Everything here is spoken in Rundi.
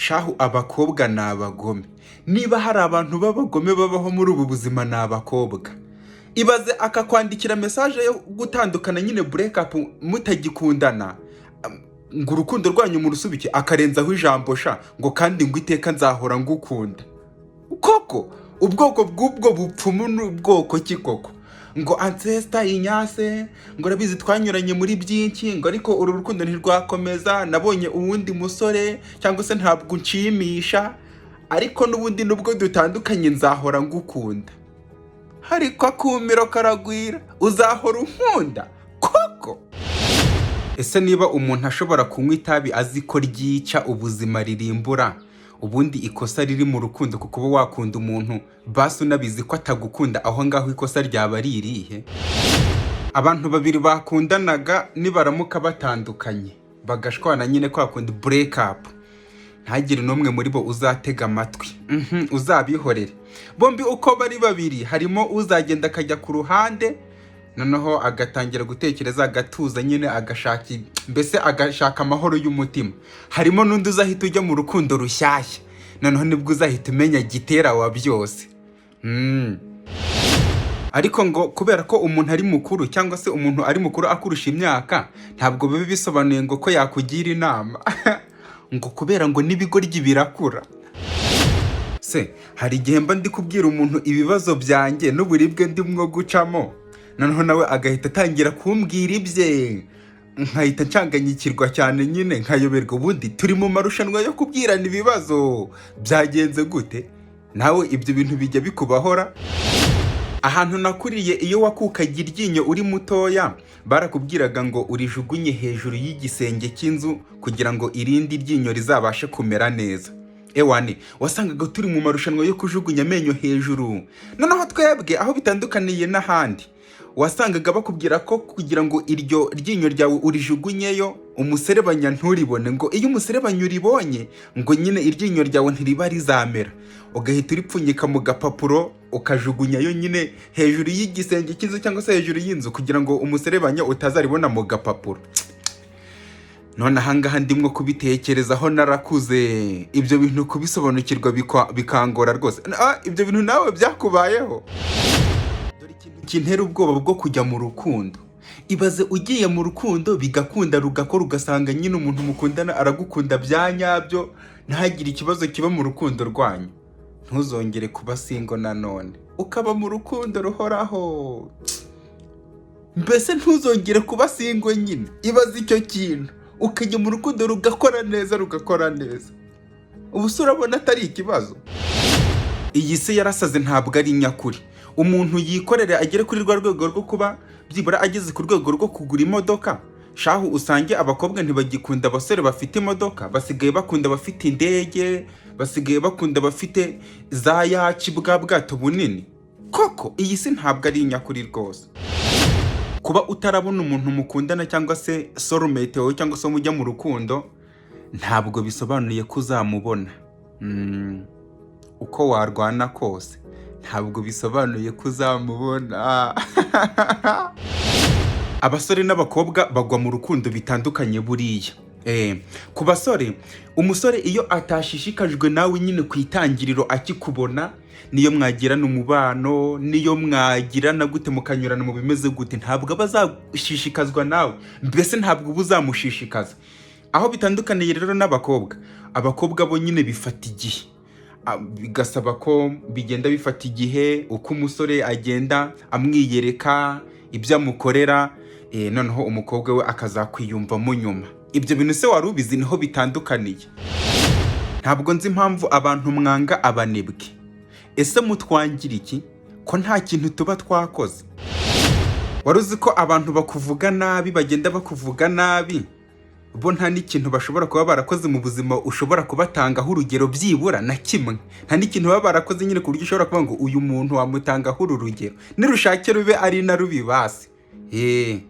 Shahu, abakobwa ni abagome. Niba hari abantu b'abagome babaho muri ubu buzima, ni abakobwa. Ibaze akakwandikira message yo gutandukana nyine, break up, mutagikundana, ngo urukundo rwanyu murusubike, akarenzaho ijambo sha ngo kandi ngo iteka nzahora ngukunda. Koko ubwoko bw'ubwo bupfumu ni ubwoko ki koko? Ngo ancestor inyase, ngo urabizi twanyuranye muri byinshi, ngo ariko uru rukundo ntirwakomeza, nabonye uwundi musore, cyangwa se ntabwo unshimisha, ariko n'ubundi nubwo dutandukanye nzahora ngukunda. Ariko akumiro karagwira, uzahora unkunda koko? Ese niba umuntu ashobora kunywa itabi azi ko ryica ubuzima, ririmbura, ubundi ikosa riri mu rukundo, ku kuba wakunda umuntu basi unabizi ko atagukunda, aho ngaho ikosa ryaba ari irihe? Abantu babiri bakundanaga nibaramuka batandukanye, bagashwana nyine kwa kundi, break up, ntagire n'umwe muri bo uzatega amatwi. Uzabihorere bombi uko bari babiri. Harimo uzagenda akajya ku ruhande, noneho agatangira gutekereza, agatuza nyine, agashaka mbese agashaka amahoro y'umutima. Harimo n'undi uzahita ujya mu rukundo rushyashya, noneho nibwo uzahita umenya gitera wa byose. Ariko ngo kubera ko umuntu ari mukuru, cyangwa se umuntu ari mukuru akurusha imyaka, ntabwo biba bisobanuye ngo ko yakugira inama, ngo kubera ngo n'ibigoryi birakura. Se hari igihe mba ndi kubwira umuntu ibibazo byanjye n'uburibwe ndimwo gucamo, noneho nawe agahita atangira kumbwira ibye, nkahita ncanganyikirwa cyane nyine, nkayoberwa ubundi turi mu marushanwa yo kubwirana ibibazo byagenze gute? Nawe ibyo bintu bijya bikubahora? Ahantu nakuriye, iyo wakukaga iryinyo uri mutoya, barakubwiraga ngo urijugunye hejuru y'igisenge cy'inzu kugira ngo irindi ryinyo rizabashe kumera neza. Ewane, wasangaga turi mu marushanwa yo kujugunya amenyo hejuru. Noneho twebwe aho bitandukaniye n'ahandi, wasangaga bakubwira ko kugira ngo iryo ryinyo ryawe urijugunyeyo umuserebanya nturibone, ngo iyo umuserebanya uribonye, ngo nyine iryinyo ryawe ntiriba rizamera, ugahita uripfunyika mu gapapuro ukajugunyayo nyine hejuru y'igisenge cy'inzu cyangwa se hejuru y'inzu, kugira ngo umuserebanya utazaribona mu gapapuro. None ahangaha ndimwo kubitekerezaho, narakuze, ibyo bintu kubisobanukirwa bikangora rwose. Ibyo bintu nawe byakubayeho? Dore ikintu kintera ubwoba bwo kujya mu rukundo. Ibaze ugiye mu rukundo bigakunda, rugakora, ugasanga nyine umuntu mukundana aragukunda bya nyabyo, ntagire ikibazo kiba mu rukundo rwanyu, ntuzongere kuba single nanone, ukaba mu rukundo ruhoraho, mbese ntuzongere kuba single nyine. Ibaze icyo kintu, ukajya mu rukundo rugakora neza, rugakora neza, ubu se urabona atari ikibazo? Iyi si yarasaze, ntabwo ari nyakuri. Umuntu yikorere agere kuri rwa rwego rwo kuba byibura ageze ku rwego rwo kugura imodoka, shahu usange abakobwa ntibagikunda abasore bafite imodoka, basigaye bakunda abafite indege, basigaye bakunda abafite za yacht, bwa bwato bunini. Koko iyi si ntabwo ari inyakuri rwose. Kuba utarabona umuntu mukundana cyangwa se soulmate wawe cyangwa se mujya mu rukundo, ntabwo bisobanuye ko uzamubona. Uko warwana kose, ntabwo bisobanuye ko uzamubona. Abasore n'abakobwa bagwa mu rukundo bitandukanye buriya. Ku basore, umusore iyo atashishikajwe nawe nyine ku itangiriro akikubona, niyo mwagirana umubano, niyo mwagirana gute, mukanyurana mu bimeze gute, ntabwo aba azashishikazwa nawe, mbese ntabwo uba uzamushishikaza. Aho bitandukaniye rero n'abakobwa, abakobwa bo nyine bifata igihe, bigasaba ko bigenda bifata igihe, uko umusore agenda amwiyereka, ibyo amukorera, noneho umukobwa we akazakwiyumvamo nyuma. Ibyo bintu se wari ubizi? Niho bitandukaniye. Ntabwo nzi impamvu abantu mwanga abanebwe. Ese mutwangira iki ko nta kintu tuba twakoze? Wari uzi ko abantu bakuvuga nabi, bagenda bakuvuga nabi, bo nta n'ikintu bashobora kuba barakoze mu buzima ushobora kubatangaho urugero byibura na kimwe? Nta n'ikintu baba barakoze nyine ku buryo ushobora kuvuga ngo uyu muntu wamutangaho uru rugero, nirushake rube ari na rubi basi.